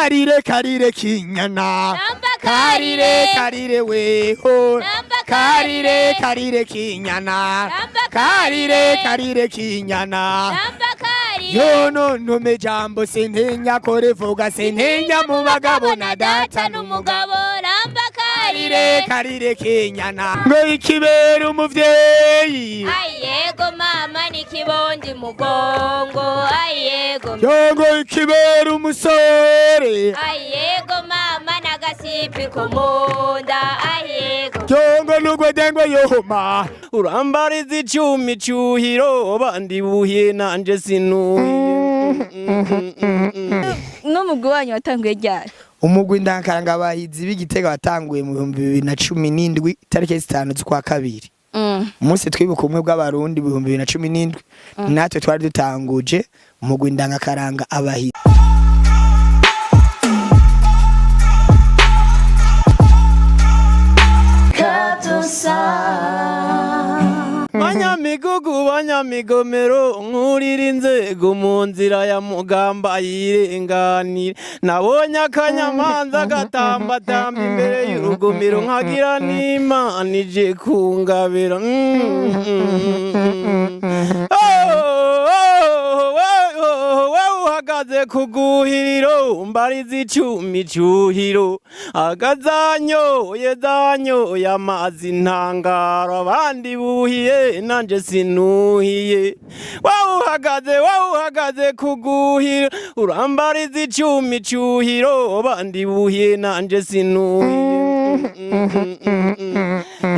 Karire karire kinyana. Namba. Karire karire weho. Namba. Karire karire kinyana. Namba. Karire karire kinyana. Namba karire. Yono ntume jambo, sintinya kurivuga, sintinya mu bagabo na data n'umugabo. N'umugabo namba. Karire. Karire. Karire kinyana ngo ikibera umuvyeyi. Ayego mama, ni kibondi mugongo, ayego. Yongo ikibera umusore. Ayego mama, n'agasipi ko munda, ayego. Yongo nugwedengwe yohoma. Urambariza icuma icuhiro, bandi buhiye nanje sinuhiye. N'umugwi wanyu watanguye ryari? Umugwi ndankarangabahizi b'Igitega watanguye mu 2017, itariki 5 z'ukwa kabiri. Umunsi twibuka ubumwe bw'Abarundi, 2017, natwe twari dutanguje umugwi ndangakaranga Abahizi. Banyamigugu, banyamigomero, nkurira inzego mu nzira ya mugamba yirenganire. Nabonye akanyamanza gatambatamba imbere y'urugomero, nkagira n'Imana ije kungabira. Oh, oh, oh, oh, uhagaze ku guhiriro, mbariza icuma icuhiro, agazanyoye zanyoye amazi ntangaro, abandi buhiye nanje sinuhiye. Wowe uhagaze, wowe uhagaze ku guhiro, urambariza icuma icuhiro, abandi buhiye nanje sinuhiye.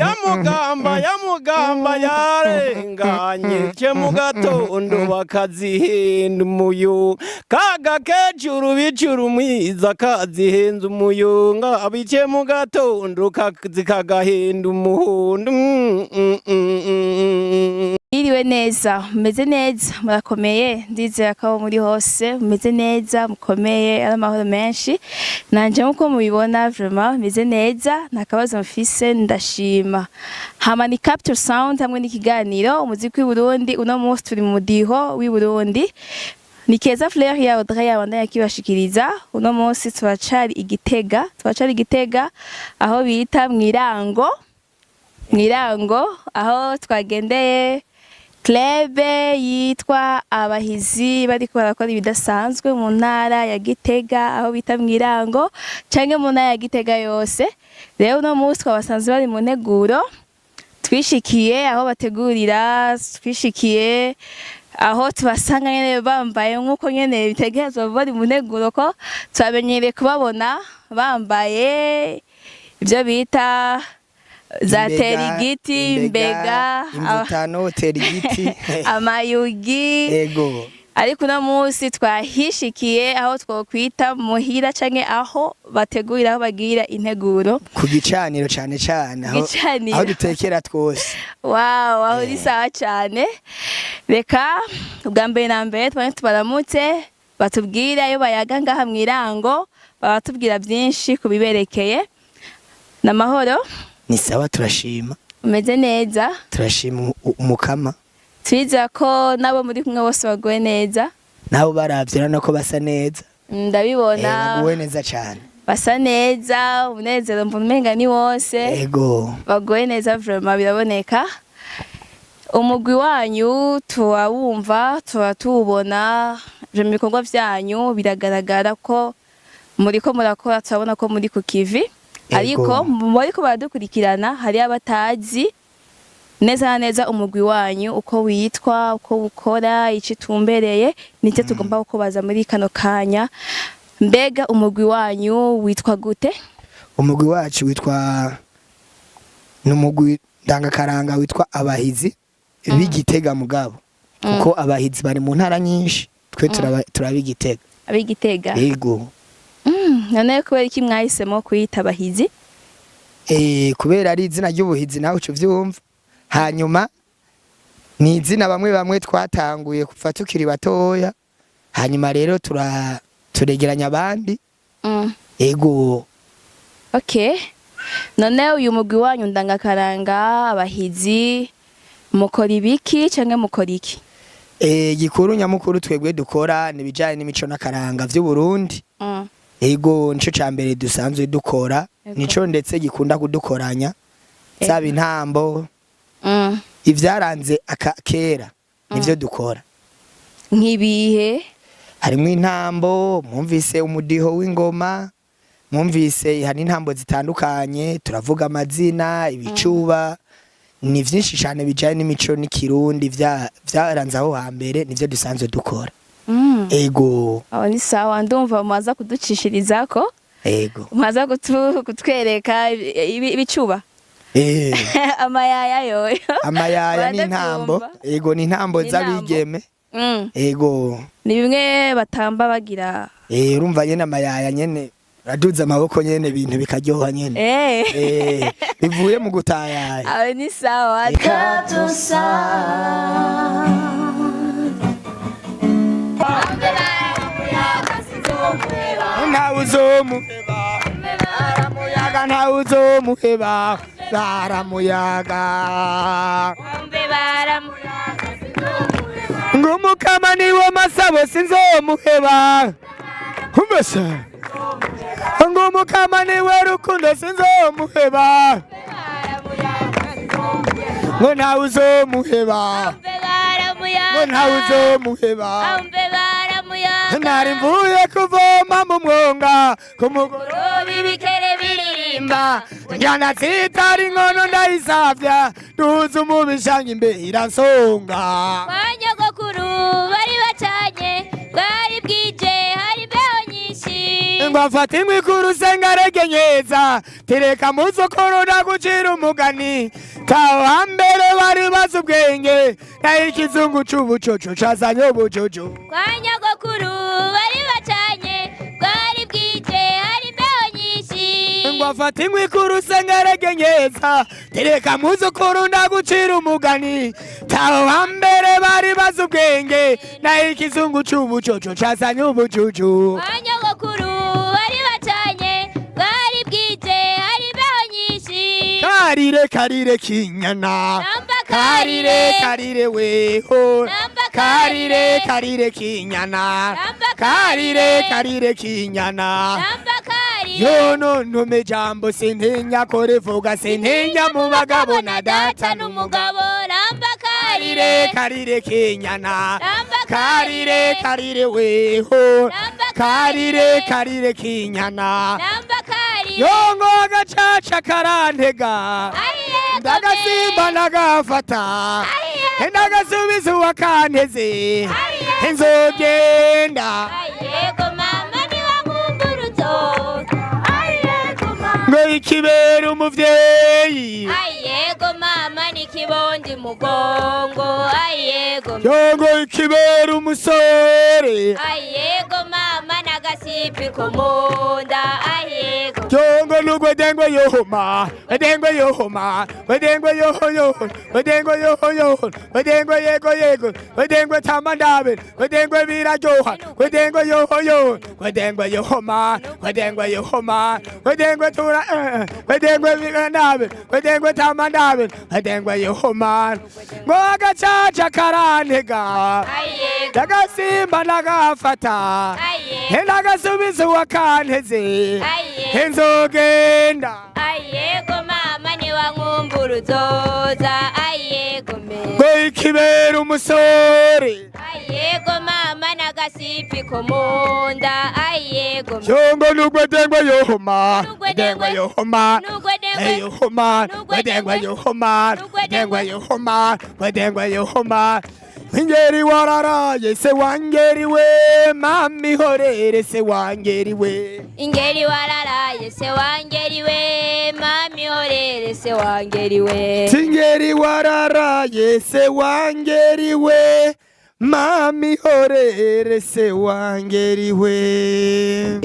Yamugamba, yamugamba yarenganye ce mu gatondo, bakazihenda umuyunga, kaga kecuru bicura umwiza kazihenza umuyunga, bice mu gatondo zikagahenda umuhondo. Yiriwe neza, mumeze neza, murakomeye? Ndizera ko aho muri hose mumeze neza, mukomeye, ari amahoro menshi. Nanje nkuko mubibona, vraiment meze neza, nta kabazo mfise, ndashima. Hama ni Capture Sound hamwe n'ikiganiro Umuziki w'i Burundi. Uno munsi turi mu mudiho w'i Burundi. Ni Keza Fleur ya Audrey yabandanya akibashikiriza. Uno munsi turacari Igitega, turacari Igitega aho bita Mwirango. Mwirango aho twagendeye club yitwa Abahizi, bariko barakora ibidasanzwe mu ntara ya Gitega aho bita Mwirango canke mu ntara ya Gitega yose. Rero uno munsi twabasanze bari mu nteguro, twishikiye aho bategurira, twishikiye aho tubasanga nyene bambaye nk'uko nyene bitegerezwa bari mu nteguro, ko turamenyereye kubabona bambaye ibyo bita za terigiti, imbega, imvutano, terigiti, amayugi. Ego. Ariko uno munsi twahishikiye aho twokwita muhira canke aho bategurira, aho bagira integuro. Ku gicaniro cane cane aho, Gicaniro. aho dutekera twose. Wow, aho ni sawa cane. Reka ubwa mbere na mbere tubane tubaramutse, batubwire ayo bayaga ngaha mw'irango, baratubwira byinshi ku biberekeye. Namahoro? Ni sawa, turashima. Umeze neza? Turashima Umukama. Twizera ko nabo muri kumwe bose baguwe neza. Nabo baravye urabona ko basa neza. Ndabibona. Baguwe neza cane. Basa neza, umunezero mbona umenga ni wose. Ego. Baguwe neza vraiment, biraboneka. Umugwi wanyu turawumva, tuba tuwubona mu bikorwa vyanyu, biragaragara ko muriko murakora, turabona ko muri ku kivi. Ariko mu bariko baradukurikirana hariyo abatazi neza na neza umugwi wanyu uko witwa, uko ukora, ico utumbereye. Nicyo tugomba kubaza muri kano kanya. Mbega umugwi wanyu witwa gute? Umugwi wacu witwa, ni umugwi ndangakaranga witwa Abahizi b'Igitega, mugabo kuko abahizi bari mu ntara nyinshi, twe turaba Igitega. Ab'Igitega? Yego. None kubera iki mwahisemo kuyita Abahizi? Kubera ari izina ry'ubuhizi, nawe uca uvyumva. Hanyuma ni izina bamwe bamwe twatanguye kuva tukiri batoya, hanyuma rero turegeranya abandi. Ego. Okay, none uyu mugwi wanyu ndangakaranga Abahizi mukora ibiki canke mukora iki? Gikuru nyamukuru twebwe dukora ni ibijanye n'imico n'akaranga vy'Uburundi. Ego, nico ca mbere dusanzwe dukora. Ego. Nico ndetse gikunda kudukoranya, zaba intambo, ivyaranze aka kera nivyo dukora. Nk'ibihe? Harimwo intambo, mwumvise umudiho w'ingoma, mwumvise hari intambo zitandukanye, turavuga amazina, ibicuba, ni vyinshi cane bijanye n'imico n'ikirundi vyaranze aho hambere, nivyo dusanzwe dukora. Ego. Aho ni sawa, ndumva mumaza kuducishirizako. Ego. Mumaza kutwereka ibicuba. Amayaya yoyo. Amayaya ni intambo. Baravyumva. Ego, ni intambo Ni intambo. z'abigeme. Ego. Ni bimwe batamba bagira. Urumva nyene amayaya nyene uraduza amaboko nyene, ibintu bikaryoha nyene. Bivuye mu gutayaya. Aho ni sawa. Eka. Ntawe uzomuheba baramuyaga, ntawe uzomuheba baramuyaga. Umve baramuyaga. Ngo umukama niwe masabo, sinzomuheba umbese, ngo umukama niwe rukundo, sinzomuheba, ngo ntawe uzomuheba. Umve baramuyaga. Ngo ntawe uzomuheba. Umve baramuyaga. Nari mvuye kuvoma mu mwonga ku mugoroba, Robi ibikere biririmba. Njyana tsitara inkono ndayisavya, duza umubishanyi imbeho iransonga. Kwa nyogokuru bari bacanye, bwari bwije, hari imbeho nyinshi. Ngo afate inkwi ku rusenga aregenyeza, tereka muzukuru ndagucira umugani, taho hambere bari bazi ubwenge, naho ikizungu c'ubucoco cazanye ubujojo. Kwa nyogokuru bari bacanye, bwari bwije, hari imbeho nyinshi. Ngo afate inkwi ku rusenga aregenyeza, tereka muzukuru ndagucira umugani, taho hambere bari bazi ubwenge, naho ikizungu c'ubucoco cazanye ubujuju. Kwa nyogokuru bari bacanye, bwari bwije, hari imbeho nyinshi. Karire karire kinyana. Namba. Karire. Karire. Karire weho. Namba. Karire. Karire. Karire kinyana. Namba. Karire. Karire. Karire kinyana. Namba karire. Yono ntume jambo, sintinya kurivuga, sintinya mu bagabo na data n'umugabo. N'umugabo namba. Karire. Karire. Karire kinyana. Namba. Karire. Karire. Karire weho. Namba. Karire. Karire. Karire kinyana. Namba karire. Yongo agacaca karantega, ndagasimba ndagafata, ndagasubiza uwakanteze, nzogenda. Yego mama, niwankumbura uzoza. Yego mama. Ngo ikibera umuvyeyi. Yego mama, ni kibondi mugongo. Yego. Yongo ikibera umusore. Yego mama, n'agasipi ko munda. Yego. Yongo nugwedengwe yohoma wedengwe yohoma wedengwe yoho yoho wedengwe yoho yoho wedengwe yego yego wedengwe tamandabe wedengwe biraryoha wedengwe yoho yoho wedengwe yohoma wedengwe yohoma wedengwe tura wedengwe birandabe wedengwe tamandabe wedengwe yohoma ngo agacaca karantega. Yego. Ndagasimba ndagafata, ndagasubiza uwakanteze, nzogenda. Yego mama, niwankumbura uzoza. Yego me. Ngo ikibera umusore. Yego mama, n'agasipi ko munda. Yego me. Yongo nugwedengwe yohoma. Nugwedengwe. Dengwe yohoma. Nugwedengwe. Yohoma. Nugwedengwe. Wedengwe yohoma. Nugwedengwe. Dengwe yohoma wedengwe yohoma, ingeri wararaye se wangeri we, mami horere se wangeri we. Ingeri wararaye se wangeri we, mami horere se wangeri we. Tingeri wararaye se wangeri we, mami horere se wangeri we.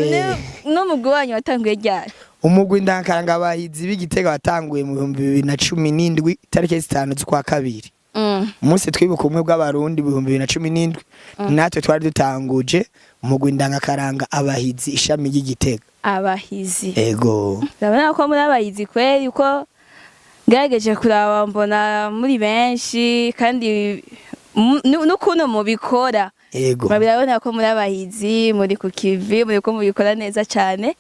N'umugwi wanyu watanguye ryari? Umugwi ndankarangabahizi b'Igitega watanguye mu 2017, itariki 5 z'ukwa kabiri, umunsi twibuka ubumwe bw'Abarundi 2017, natwe twari dutanguje umugwi ndangakaranga abahizi ishami ry'Igitega. Abahizi. Ego. Ndabona ko muri abahizi kweri, uko ngerageje kuraba mbona muri benshi, kandi n'ukuntu mubikora. Yego. Murabona ko muri abahizi, muri ku kivi, muri ko mubikora neza cyane.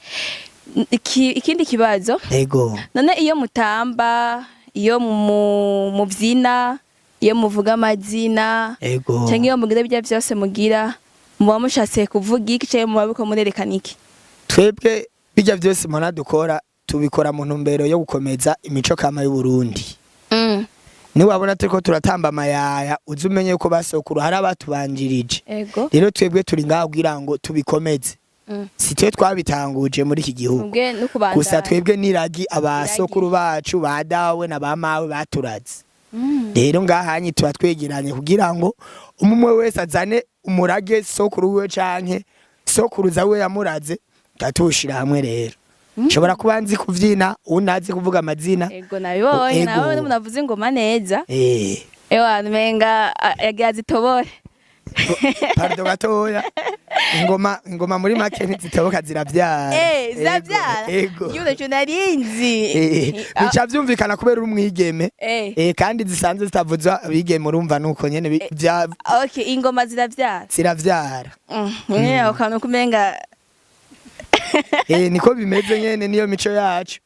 Ikindi kibazo, Yego. none iyo mutamba, iyo mubyina, iyo muvuga amazina, Yego. cyangwa iyo mugira ibyo byose mugira, muba mushatse kuvuga iki, cyangwa muba muriko murerekana iki? Twebwe bijya byose mubona dukora, tubikora mu ntumbero yo gukomeza imico kama y'u Burundi. Niwabona turiko turatamba amayaya, uzi umenye ko basokuru hari abatubanjirije. Rero twebwe turi ngaho kugira ngo tubikomeze. Si twe twabitanguje muri iki gihugu. Ubwe no kubandanya. Gusa twebwe niragi abasokuru bacu, ba dawe na ba mawe baturaze. Rero ngahanyi tuba twegeranye kugira ngo umwe wese azane umurage sokuru wiwe canke sokuruza we yamuraze, tuwushira hamwe. Rero nshobora kuba nzi kuvyina, uwundi azi kuvuga amazina. Ego, nabibonye. Ego. Nawe umuntu avuze ingoma neza. Ewa, menga yagira zitobore. Pardon gatoya, ingoma muri make ntizitoboka, ziravyara. Ziravyara. Ego. Yuno cyo narinzi. Bica vyumvikana kubera uri umwigeme. Kandi zisanzwe zitavuzwa abigeme, urumva nuko nyene Okay, ingoma ziravyara. Ziravyara. Nyene ako kantu kumenga. Niko bimeze nyene, niyo mico yacu.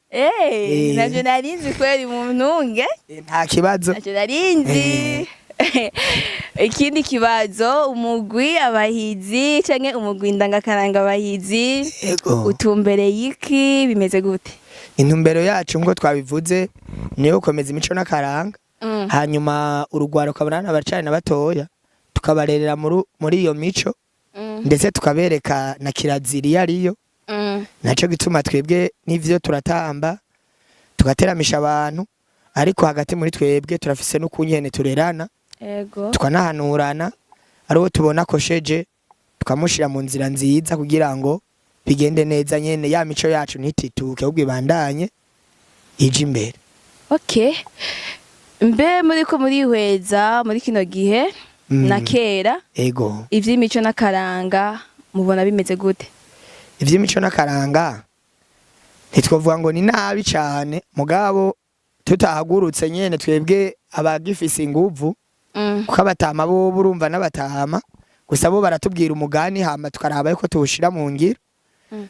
Navyo narinzi kweri, mu ntunge. Nta kibazo. Navyo narinzi. Ikindi kibazo, umugwi abahizi canke umugwi ndangakaranga abahizi utumbereye iki, bimeze gute? Intumbero yacu, nkuko twabivuze, niyo gukomeza imico n'akaranga. Hanyuma urugwaruka ukabona abacana na batoya, tukabarerera muri iyo mico, ndetse tukabereka na kirazira iyo ariyo. Naco gituma twebwe n'ivyo turatamba, tugateramisha abantu, ariko hagati muri twebwe turafise n'ukunyene turerana, tukanahanurana, ari uwo tubona akosheje tukamushira mu nzira nziza kugira ngo bigende neza nyene, ya mico yacu ntitituke, ahubwo ibandanye ije imbere. Okay. Mbe muriko murihweza muri kino gihe na kera, ivy'imico n'akaranga mubona bimeze gute? Ivy'imico n'akaranga ntitwovuga ngo ni nabi cane, mugabo tutahagurutse nyene twebwe abagifise inguvu, kuko abatama bo urumva n'abatama gusa, bo baratubwira umugani hama tukaraba yuko tuwushira mu ngiro.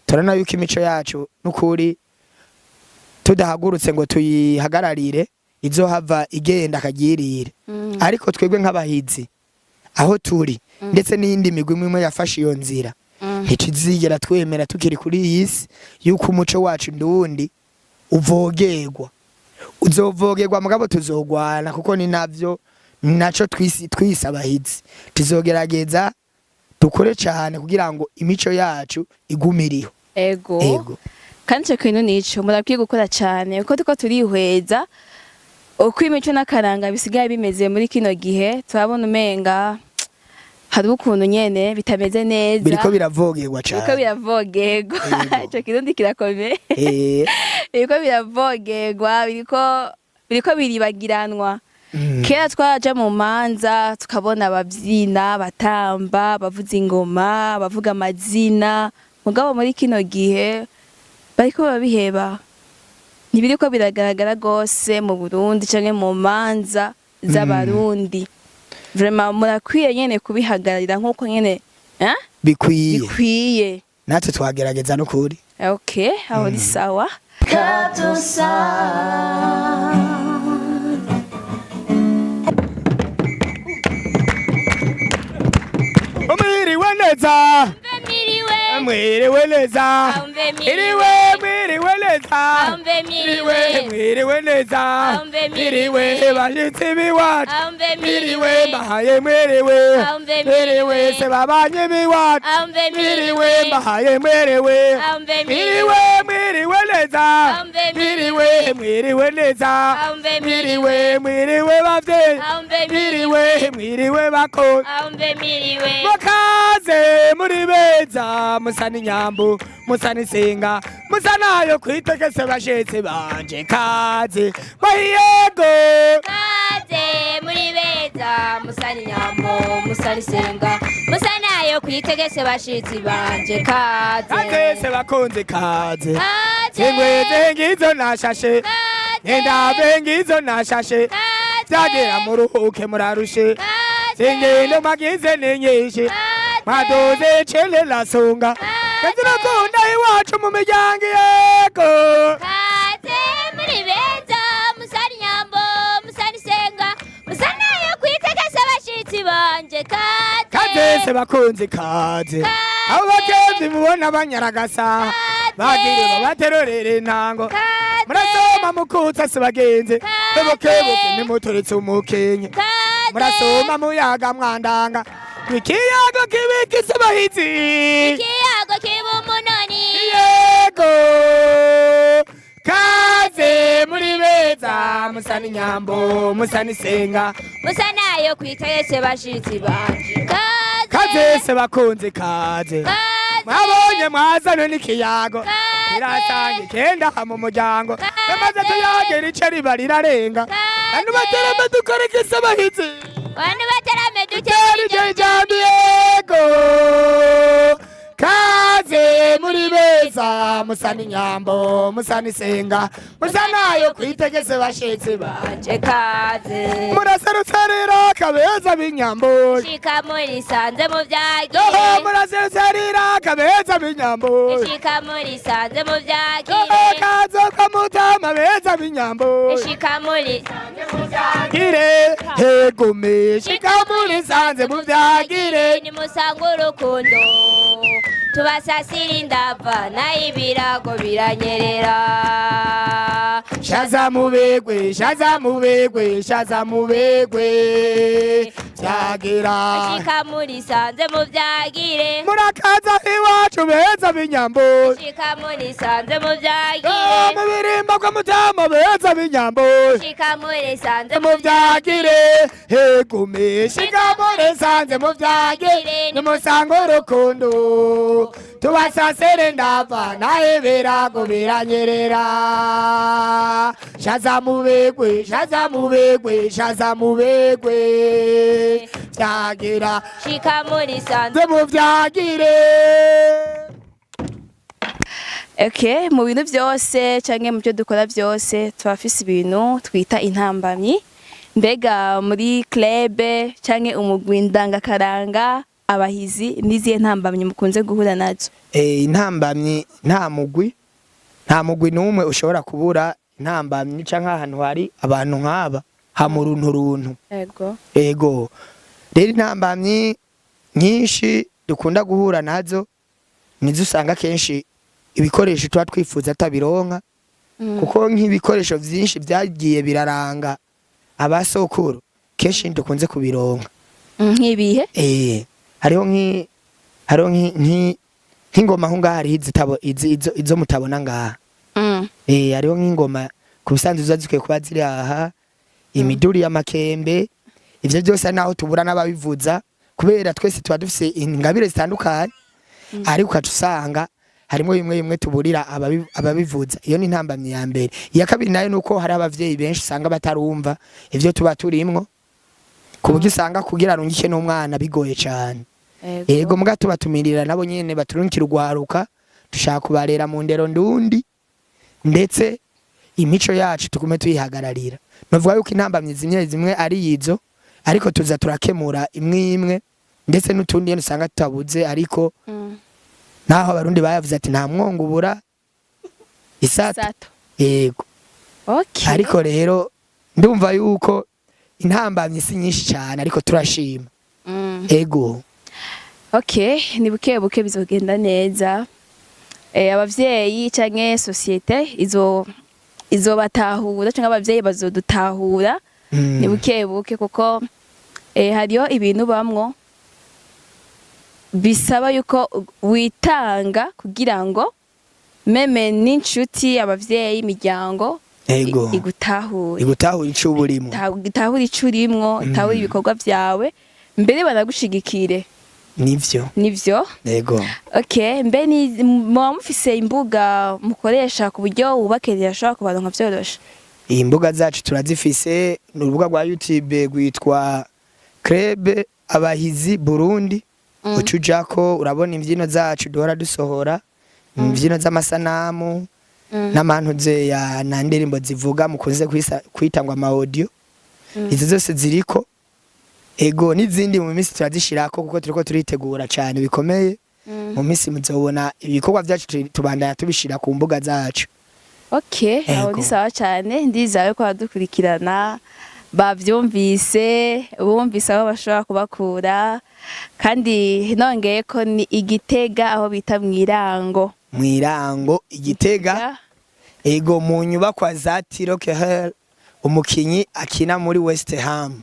Turabona yuko imico yacu n'ukuri tudahagurutse ngo tuyihagararire, izohava igenda akagirire. Ariko twebwe nk'abahizi aho turi, ndetse n'iyindi migwi imwe imwe yafashe iyo nzira, ntituzigera twemera tukiri kuri iyi si yuko umuco wacu ndundi uvogerwa. Uzovogerwa, mugabo tuzogwana, kuko ni navyo, ni naco twise abahizi. Tuzogerageza dukore cyane kugira ngo imico yacu igumiriho. Ego. Ego. Kandi ico kintu nico murakwiye gukora cane, kuko turiko turihweza uko imico n'akaranga bisigaye bimeze muri kino gihe, turabona umenga hari ukuntu nyene bitameze neza. Biriko biravogerwa Biriko cyane. biravogerwa. Ego. Ico kirundi kirakomeye. Biriko biravogerwa, biriko biribagiranwa. Kera twaraja mu manza tukabona abavyina, batamba, bavuza ingoma, bavuga amazina, mugabo muri kino gihe bariko babiheba, ntibiriko biragaragara gose mu Burundi canke mu manza z'Abarundi. Vraiment murakwiye nyene kubihagararira nkuko nyene, eh? Bikwiye. Bikwiye. Natwe twagerageza n'ukuri. Okay, aho ni sawa. Capital Sound. Mwiriwe neza. Mwiriwe. Mwiriwe neza. Ambe mwiriwe. Iriwe, mwiriwe neza. Ambe mwiriwe. Mwiriwe neza. Ambe mwiriwe. Mwiriwe bashitsi b'iwacu. Ambe Mwiriwe mwiriwe. mbahaye mwiriwe. Ambe Mwiriwe mwiriwe. se babanye b'iwacu. Ambe Mwiriwe mwiriwe. mbahaye mwiriwe. Ambe Mwiriwe, mwiriwe neza. Ambe Mwiriwe, mwiriwe neza. Ambe Mwiriwe, mwiriwe bavyeyi. Ambe Mwiriwe, mwiriwe bakozi. Ambe mwiriwe. Mukaze muri beza, musa n'inyambu, musa n'isenga, musa nayo kwitegese, bashitsi banje, kaze bahiyego. Kaze muri beza, musa n'inyambo, musa n'isenga, musa nayo kwitegese, bashitsi banje, kaze. Kaze se bakunze, kaze. Kaze. Ingweze ngizo nashashe. Kaze. Indabe ngizo nashashe. Kaze. Byagera muruhuke, murarushe. Kaze. Singendo magize ni nyinshi mwaduze celela songa kazirakunda iwacu mu miryango yego. Kaze muri beza, musani nyambo, musani senga, musanayo kwitegesa abashitsi banje. Kaze. Kaze se bakunzi, kaze abo bakenzi mubona banyaragasa bagire babaterorere intango. Kaze. Murasoma mukutsa se bagenzi. Kaze. Bukebuke nimuturetse umukenye. Kaze. Murasoma muyaga mwandanga ikiyago kibikise bahizi. Ikiyago kiba umunoni. Yego, kaze muri beza, musani nyambo, musani senga. Musanayo kwitegese bashitsi banje. Kaze. Kaze se bakunzi, kaze. Kaze. Mwabonye mwazanwe n'ikiyago. Kaze. Kirasanga ikenda mu muryango. Kaze. Maze tuyagera ice riba rirarenga. Kaze. Bantu baterame dukore ikisabahizi. Bantu baterame. Itera iryo jambo yego. Kaze muri beza, musani nyambo, musani senga, musanayo kwitegese bashitsi ba banje. Kaze. Muraserutse rero kabeza b'inyambo. Shika muri sanze mu Yoho. vyagire. Muraserutse rero kabeza b'inyambo. Shika muri sanze mu Yoho. vyagire. Kaze kwa mutama beza b'inyambo. Shika muri Gire hegume, shika muri sanze mu vyagire. Nimusanga urukundo tubasasira indava nayo ibirago biranyerera. Shaza mubegwe, shaza mubegwe, shaza mubegwe vyagira. Shika muri sanze mu vyagire. Murakaza iwacu beza b'inyambo. Shika muri sanze mu Oh, vyagire. mu birimba kwa mutama beza b'inyambo. Shika muri sanze mu vyagire hegume, shika muri sanze mu vyagire, nimusange urukundo tubasasire ndava naho ibirago biranyerera. Shaza mubegwe, shaza mubegwe, shaza mubegwe vyagira. Shika muri sanze Nze mu vyagire. Okay, mu bintu byose canke mu byo dukora byose turafise ibintu twita intambamyi. Mbega muri club canke umugwi ndangakaranga Abahizi, nizihe ntambamyi mukunze guhura nazo? Intambamyi, nta mugwi n'umwe ushobora kubura intambamyi canke ahantu hari abantu nk'aba hamuruntu runtu. Ego. Ego, rero intambamyi nyinshi dukunda guhura nazo nizo usanga kenshi ibikoresho tuba twifuza atabironka, kuko nk'ibikoresho vyinshi vyagiye biraranga abasokuru kenshi dukunze kubironka. Nk'ibihe? Hariho nk'ingoma aho ngaha, hariho izitabo izo mutabona ngaha. Hariho nk'ingoma ku bisanzwe ziba zikwiye kuba ziri aha, imiduri y'amakembe, ivyo byose ari naho tubura n'ababivuza, kubera twese tuba dufise ingabire zitandukanye, ariko ukaca usanga harimo bimwe bimwe tuburira ababivuza. Iyo ni intambamyi ya mbere. Iya kabiri nayo nuko hari abavyeyi benshi usanga batarumva ivyo tuba turimwo, ku buryo usanga kugira arungike n'umwana bigoye cane. Yego, muga tubatumirira nabo nyene baturungikira urwaruka. Dushaka kubarera mu ndero ndundi, ndetse imico yacu tugume tuyihagararira. Novuga yuko intambamyi zimwe zimwe ari izo, ariko tuza turakemura imwe imwe, ndetse n'utundi nyene usanga tutabuze, ariko naho Abarundi bayavuze ati nta mwongo ubura isato. Sato. Yego. Okay. Ariko rero ndumva yuko intambamyi si nyinshi cyane, ariko turashima. Ego. Okay, ni buke buke bizogenda neza. Abavyeyi canke société izo izobatahura canke abavyeyi bazodutahura. Ni buke buke, kuko hariyo ibintu bamwo bisaba yuko witanga kugira ngo même n'inshuti, abavyeyi, imiryango igutahure. Igutahura ico uba urimo. Itahure ico urimwo, itahure ibikorwa vyawe, mbere banagushigikire. Nivyo. Nivyo. Ego. Okay, mbe ni muba mufise imbuga mukoresha ku buryo wubakeneye ashobora kubaronka vyoroshe? Iyi mbuga zacu turazifise. Ni urubuga rwa YouTube rwitwa Club Abahizi Burundi. Uca ujako urabona imbyino zacu duhora dusohora, imbyino z'amasanamu n'amantuze ya na ndirimbo zivuga mukunze kwita ngo ama audio. Izo zose ziriko. Ego, n'izindi mu minsi turazishirako, kuko turiko turitegura cyane bikomeye. Mu minsi muzobona ibikorwa byacu, tubandanya tubishira ku mbuga zacu. Okay, aho Ego. ni sawa cyane. Ndizeye ko abadukurikirana bavyumvise, bumvise aho bashobora kubakura. Kandi nongeye ko ni Igitega, aho bita Mwirango. Mwirango, Igitega. Ego, mu nyubakwa za Tiro Keher, umukinyi akina muri West Ham.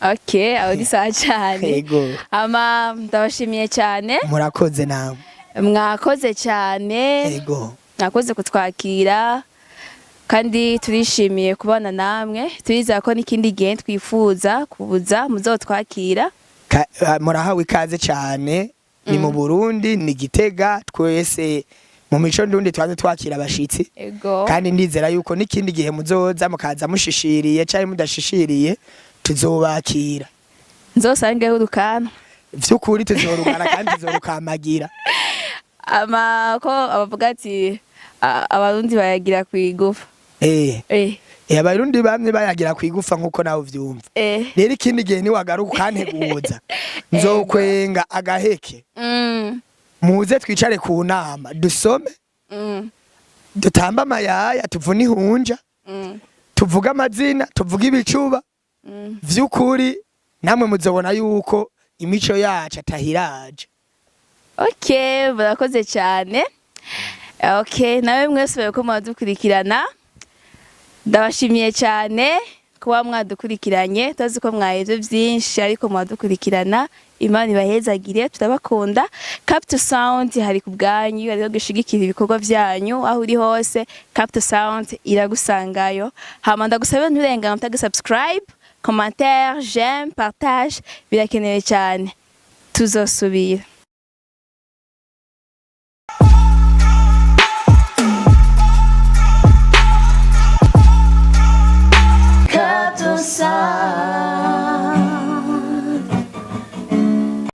Okay, aho ni sawa cyane. Ego. Ama ndabashimiye cyane. Murakoze namwe. Mwakoze cyane. Ego. Mwakoze kutwakira, kandi turishimiye kubana namwe. Turizera ko n'ikindi gihe twifuza kubuza muzotwakira. Murahawe ikaze cyane. Ni mu Burundi, ni Gitega. Twese mu mico ndundi twaze twakira abashitsi. Kandi ndizera yuko n'ikindi gihe muzoza, mukaza mushishiriye cyangwa mudashishiriye, tuzobakira. Nzosangeho urukano. Vy'ukuri tuzorugana kandi tuzorukamagira. Ama ko abavuga ati Abarundi bayagira ku igufa. Abarundi bamwe bayagira ku igufa, nkuko nawe uvyumva. Rero ikindi gihe niwagaruka ukanteguza, nzokwenga agaheke. Muze twicare ku nama, dusome, dutambe amayaya, tuvune ihunja, tuvuge amazina, tuvuge ibicuba. Vy'ukuri namwe muzobona yuko imico yacu atahiraje. Okay, murakoze cyane. Okay, nawe mwese bariko muradukurikirana, ndabashimiye cyane kuba mwadukurikiranye. Tuzi ko mwahevye vyinshi, ariko mwadukurikirana. Imana ibahezagire, turabakunda. Capital Sound hari ku bwanyu, hariho gushigikira ibikorwa vyanyu. Aho uri hose, Capital Sound iragusangayo. Hama ndagusabe nturengana utage subscribe, commentaire, j'aime, partage, birakenewe cyane. Tuzosubira.